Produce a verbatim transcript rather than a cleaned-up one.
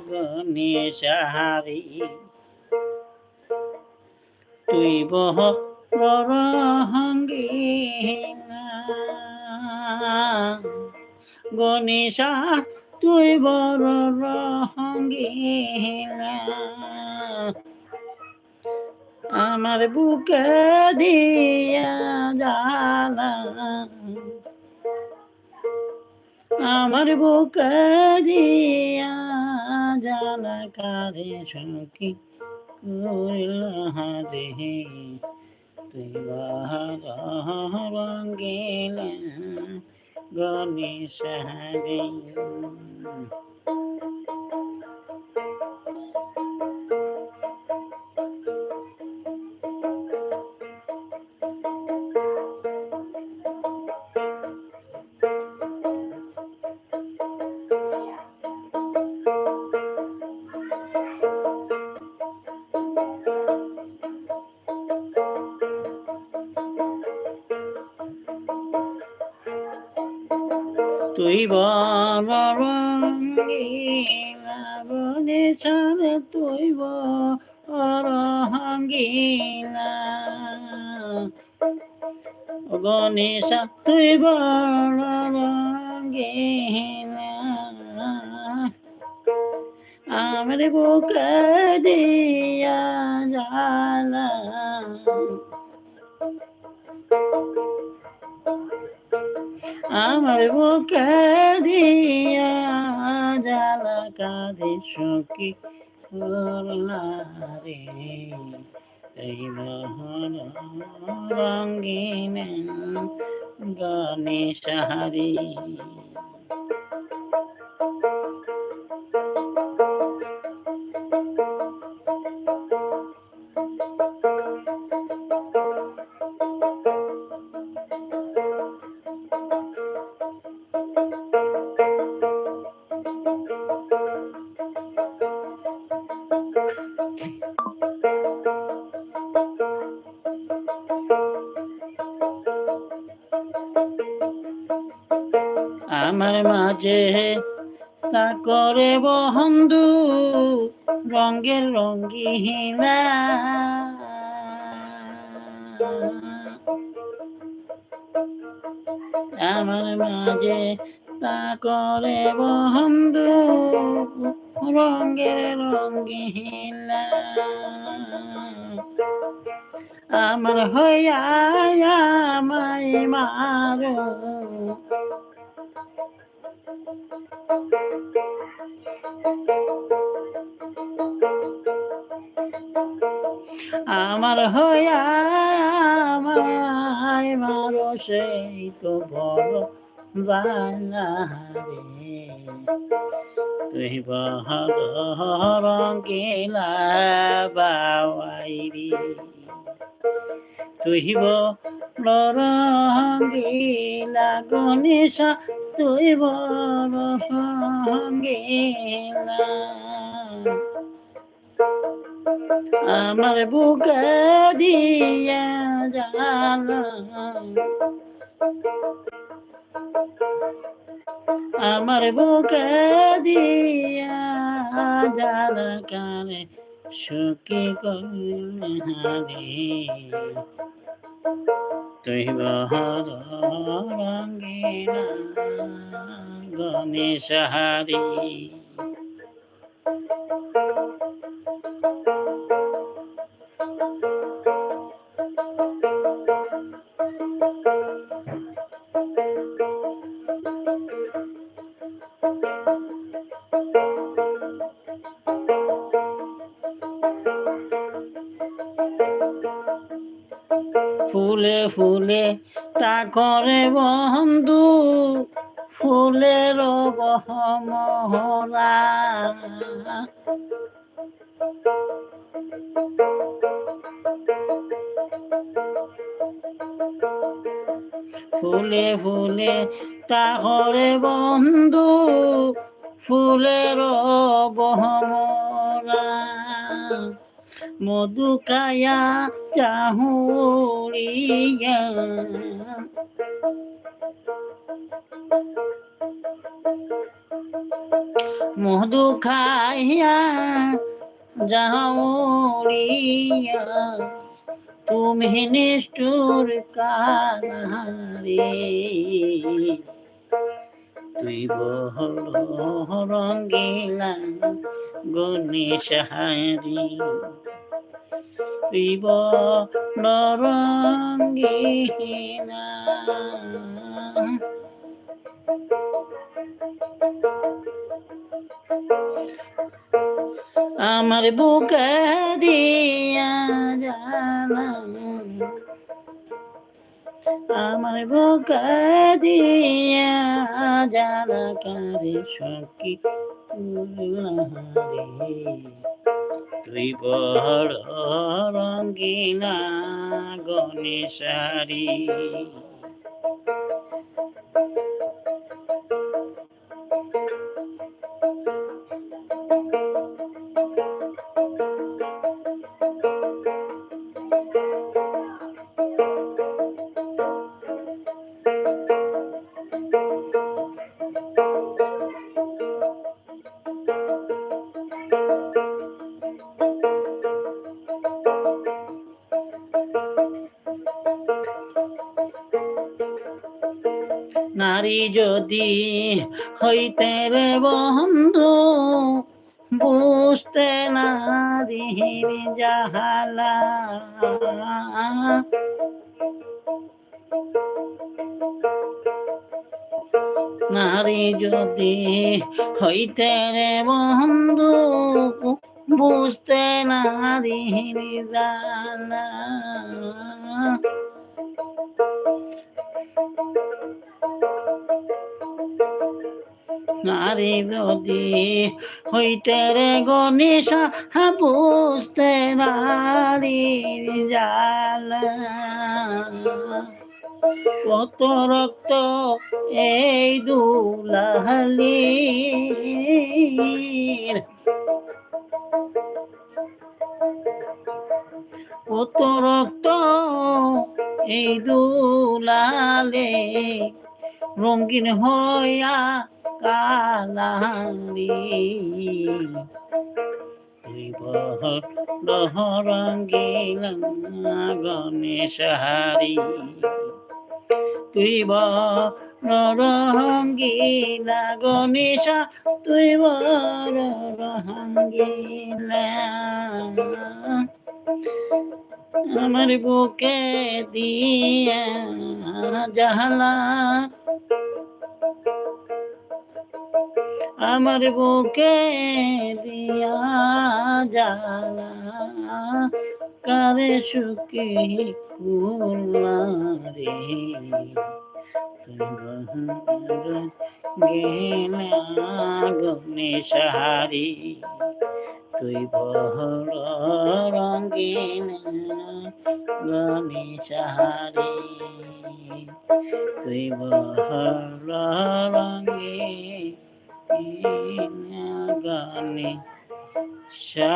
গো নিশাহারি। তুই বড় রঙ্গিলা গো নিশা, তুই বড় রঙ্গিলা। আমার বুকে দিয়া জ্বালা, আমার বুকে দিয়া জ্বালা কারে সখী করলা রে। তুই বড় রঙ্গিলা গো নিশাহারি। তুই বড় রঙ্গিলা গো নিশা রে, তুই বড় রঙ্গিলা। গো নিশা তুই বড় রঙ্গিলা। আমার বুকে দিয়া জ্বালা, আমার বুকে দিয়া জ্বালা কারে সখী করলা রে। তুই বড় রঙ্গিলা গো নিশাহারি। আমার মাঝে থাকো রে বন্ধু রঙ্গের রঙ্গিলা। আমার মাঝে থাকো রে বন্ধু রঙ্গের রঙ্গিলা। আমার হইয়া আমায় মারো, আমার হইয়া আমায় মারো, সেই তো বড় জ্বালা রে। তুই বড় রঙ্গিলা বাবাই রে। তুই বড় রঙ্গিলা গো নিশা, তুই বড় রঙ্গিলা। আমার বুকে দিয়া জ্বালা, আমার বুকে দিয়া জ্বালা কারে সখী করলা রে। তুই বড় রঙ্গিলা গো নিশাহারি। ফুলে ফুলে থাকো রে বন্ধু, ফুলের বহমরা। ফুলে ফুলে থাকো রে বন্ধু, ফুলের বহমরা। মধু খাইয়া চাহুরিয়া, মধু খাইয়া যাও উড়িয়া তুমি নিষ্ঠুর কানারে। তুই বড় রঙ্গিলা গো নিশাহারি, তুই বড় রঙ্গিলা। আমার বুকে দিয়া জ্বালা, আমার বুকে দিয়া জ্বালা কারে সখী তুই রে। তুই বড় রঙ্গিলা গো নিশাহারি। নারী যদি হইতে রে বন্ধু, বুঝতে নারীর জ্বালা। নারী যদি হইতে রে বন্ধু, বুঝতে নারীর জ্বালা। নারী যদি হইতে রে গো নিশা, বুঝতে নারীর জ্বালা। কত রক্ত এই দুলালির, কত রক্ত এই দুলালে রঙিন হইয়া কালালি। তুই বড় রঙ্গিলা গো নিশাহারি, তুই বড় রঙ্গিলা গো নিশা, তুই বড় রঙ্গিলা। আমার বুকে দিয়া জ্বালা, আমার বুকে দিয়া জ্বালা, কারে সখী কুলারে। তুই বড় রঙ্গিলা গো নিশাহারি, তুই বড় রঙ্গিলা গো নিশাহারি, তুই বড় রঙ্গিলা গো নিশাহারি।